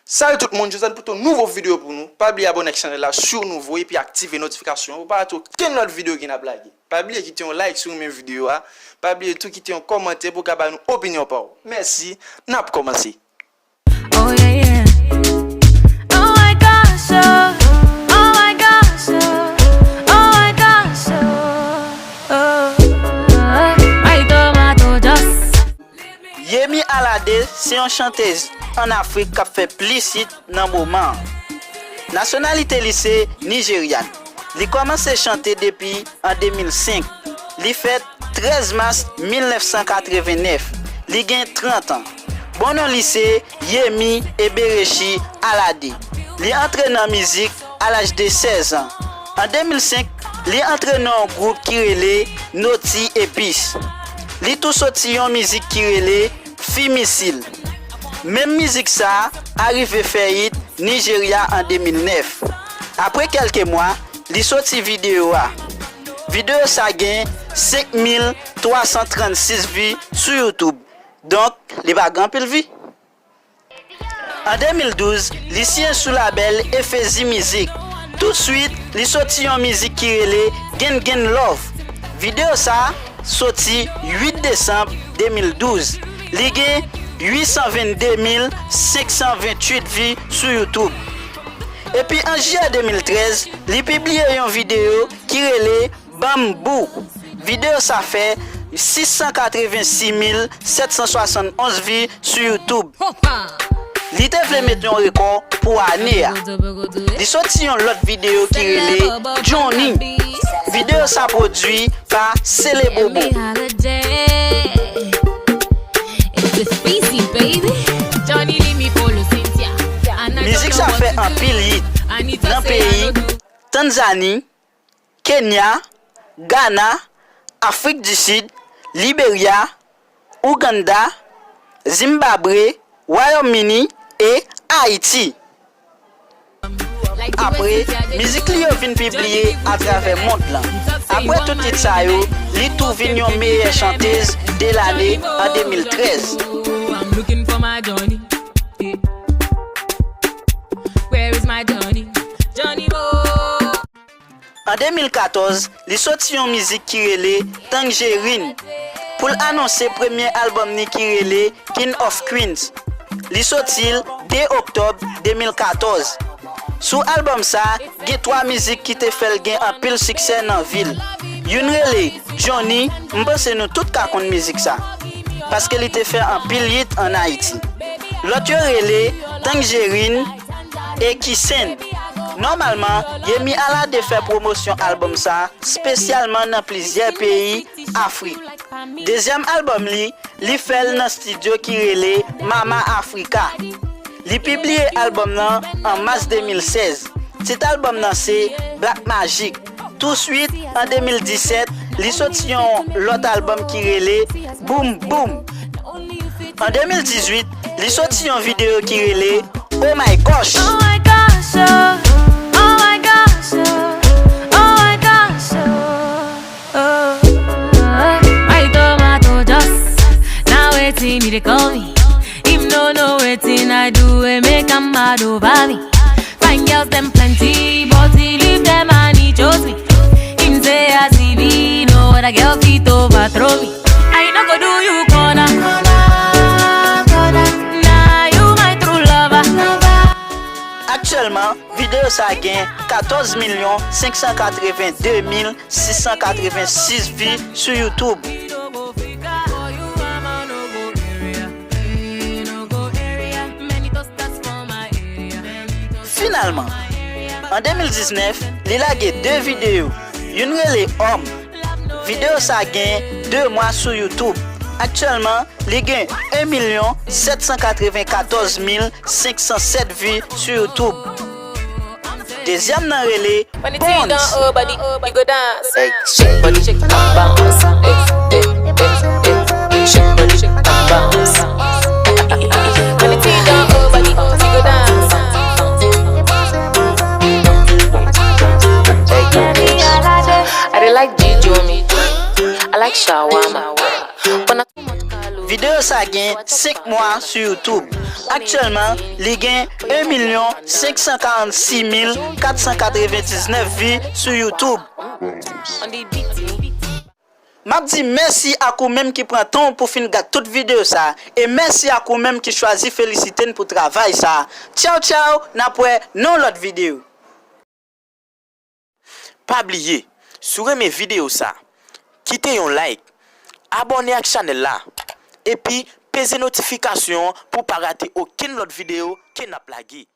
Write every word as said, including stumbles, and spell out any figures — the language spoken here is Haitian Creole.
Salut tout moun, Joseph pote yon nouvo videyo pou nou. Pa bliye abòne ak chanèl la si w nouvo epi aktive notifikasyon pou pa rate okenn lòt videyo ke n ap lage. Pa bliye kite yon like si w renmen videyo a. Pa bliye tou kite yon kòmantè pou w ka ba nou opinyon pa w. Mèsi, n ap kòmanse. Oh yeah, yeah. Oh my gosh, oh. Oh my gosh, oh. Oh my gosh, oh. Oh. My tomato just Yemi Alade se yon chantèz ann Afrik k ap fè plis hit nan moman an. Nasyonalite li se nijeryan. Li kòmanse chante depi an de mil senk. Li fèt trèz mas mil nèf san katreven nèf. Li gen trant an. Bon non li se Yemi Eberechi Alade. Li antre nan mizik a laj de sèz an. An de mil senk, li antre nan yon gwoup ki rele Noti Epis. Li tou soti yon mizik ki rele Fi Misil. Menm mizik sa a rive fè hit Nijerya an de mil nèf. Apre kèlke mwa, li soti videyo a. Videyo sa gen senk mil twa san trannsis vi sou YouTube. Donk, li pa gen anpil vi. An de mil douz, li siyen sou labèl Efezi Mizik. Toutswit, li soti yon mizik ki rele Gen Gen Love. Videyo sa a soti uit desanm de mil douz. Li gen uit san vennde mil senk san venntuit vi sou YouTube. Epi an jiyè de mil trèz, li pibliye yon videyo ki rele Ban m bou. Videyo sa fè sis san katrevensis mil sèt san swasannonz vi sou YouTube. Li te vle met yon rekò pou ane a. Li soti yon lòt videyo ki rele Johnny. Videyo sa pwodui pa Sele Bobo. Mizik sa fè anpil hit nan peyi Tanzani, Kenya, Gana, Afrik di Sid, Liberya, Ouganda, Zimbabwe, Wayòm Ini e Ayiti. Apre, mizik li yo vin pibliye atravè mond lan. Apre tout tit sa yo, li tou vin yon meyè chantèz de lane an de mil trèz. An de mil katòz, li soti yon mizik ki rele Tangerine pou l anonse premye albòm ni ki rele King of Queens. Li soti l de oktòb de mil katòz. Sou albòm sa, gen twa mizik ki te fè l gen anpil siksè nan vi l. Youn rele Johnny, m panse nou tout ka konn mizik sa, paske li te fè anpil hit ann Ayiti. Lòt yo rele Tangerine e Kissen. Nòmalman, Yemi Alade fè pwomosyon albòm sa espesyalman nan plizyè peyi Afrik. Dezyèm albòm li, li fè l nan estidyo ki rele Mama Africa. Li pibliye albòm nan an mas de mil sèz. Tit albòm nan se Black Magic. Touswit, an de mil disèt, li soti yon lòt albòm ki rele Boom Boom. An de mil dizuit, li soti yon videyo ki rele Oh My Gosh. Oh my gosh, oh, oh my gosh, oh, oh my gosh, oh, oh. My tomato just, now wetin e dey call me. Him no know wetin I do, e make am mad over me. Fine girls dem plenty, but he leave them and he chose me. Him say as he be, no other girl fit overthrow me. I no go do you corner. Now you my true lover. Aktyèlman, videyo sa gen katòz milyon senk san katreven de mil sis san katreven sis vi sou YouTube. Finalman, an de mil diznèf, li lage de videyo. Youn rele Homme. Videyo sa gen de mwa sou YouTube. Aktyèlman, li gen en milyon sèt san katreven katòz mil senk san sèt vi sou YouTube. Dezyèm nan rele Bonds. Hey, shake body, shake and bounce. Hey, hey, hey, hey. Shake body, shake and bounce. Hey, I dey like G-Jomi. I like shawarma. When I Videyo sa gen senk mwa sou YouTube. Aktyèlman, li gen en milyon senk san karannsis mil kat san katrevendiznèf vi sou YouTube. M ap di mèsi ak ou menm ki pran tan w pou fin gad tout videyo sa, e mèsi ak ou menm ki chwazi felisite n pou travay sa. Tchaw tchaw, n ap wè nan yon lòt videyo. Pa bliye, si w renmen videyo sa, kite yon like, abòne ak chanèl la, epi peze notifikasyon an pou w pa rate okenn lòt videyo ke n ap lage.